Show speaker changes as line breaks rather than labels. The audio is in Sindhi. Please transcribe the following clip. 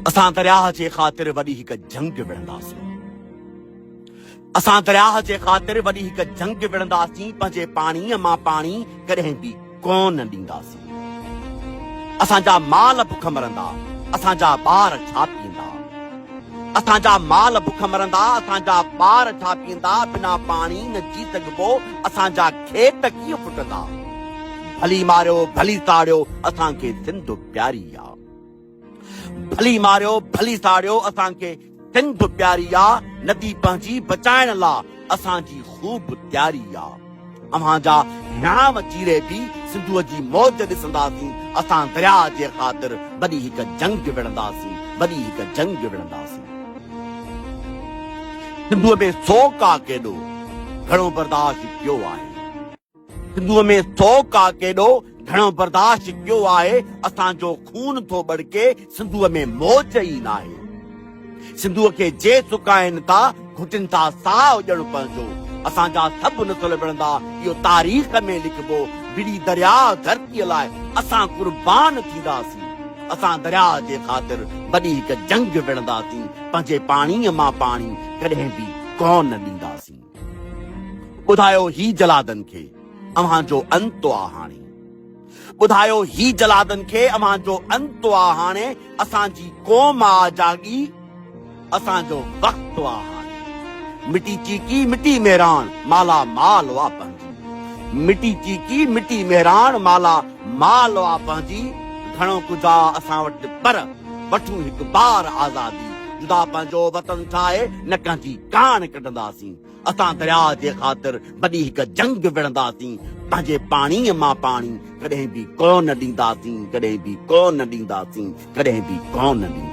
اسان درياهه جي خاطر وڏي هڪ جنگ وڙهنداسين. اسان درياهه جي خاطر وڏي هڪ جنگ وڙهنداسين، پنهنجي پاڻيء مان پاڻي ڪڏهن به ڪونه ڏينداسين. اسان جا مال بک مرندا، اسان جا ٻار ڇا پيئندا؟ اسان جا مال بک مرندا، اسان جا ٻار ڇا پيئندا؟ بنا پاڻي نه جي سگهبو، اسان جا کيت ڪيئن ڦٽندا؟ ڀلي ماريو، ڀلي ساڙيو، اسان کي سنڌ پياري آ. ڀلي ماريو ڀلي ساڙيو اسان کي سنڌ پياري آ ندي پنهنجي بچائڻ لا اسان جي خوب تياري آ اوهان جا هيانء چيري به سنڌوء جي موج ڏسنداسين اسان درياء جي خاطر وڏي هڪ جنگ وڙهنداسين وڏي هڪ جنگ وڙهنداسين سنڌوء ۾ سوڪ آ ڪيڏو گهڻو برداشت ڪيو آهي. سنڌوء ۾ سوڪ آ ڪيڏو، گهڻو برداشت ڪيو آهي، اسان جو خون ٿو ٻڙڪي، سنڌوء ۾ موج ئي ناهي. سنڌوء کي جي سڪائين ٿا، گهٽين ٿا ساهه ڄڻ پنهنجو. اسان جا سڀ نسل وڙهندا، اهو تاريخ ۾ لکبو، وڙهي درياء ڌرتيء لاء اسان قربان ٿينداسين. اسان درياء جي خاطر وڏي هڪ جنگ وڙهنداسين، پنهنجي پاڻيء مان پاڻي ڪڏهن به ڪونه ڏينداسين. ٻڌايو هي جلادن کي اوهان جو انت آ هاڻي ٻڌايو هي جلادن کي اوهان جو انت آ هاڻي اسان جي قوم آ جاڳي اسان جو وقت آ هاڻي مٽي چيڪي مٽي مهراڻ مالا مال آ پنهنجي مٽي چيڪي مٽي مهراڻ مالا مال آ پنهنجي گهڻو ڪجهه آ اسان وٽ پر وٺون هڪ بار آزادي جدا پنهنجو وطن ٺاهي نه ڪنهن جي ڪاڻ ڪڍنداسين اسان درياء جي خاطر وڏي هڪ جنگ وڙهنداسين پنهنجي پاڻيء مان پاڻي ڪڏهن به ڪونه ڏينداسين ڪڏهن به ڪونه ڏينداسين ڪڏهن به ڪونه ڏينداسين.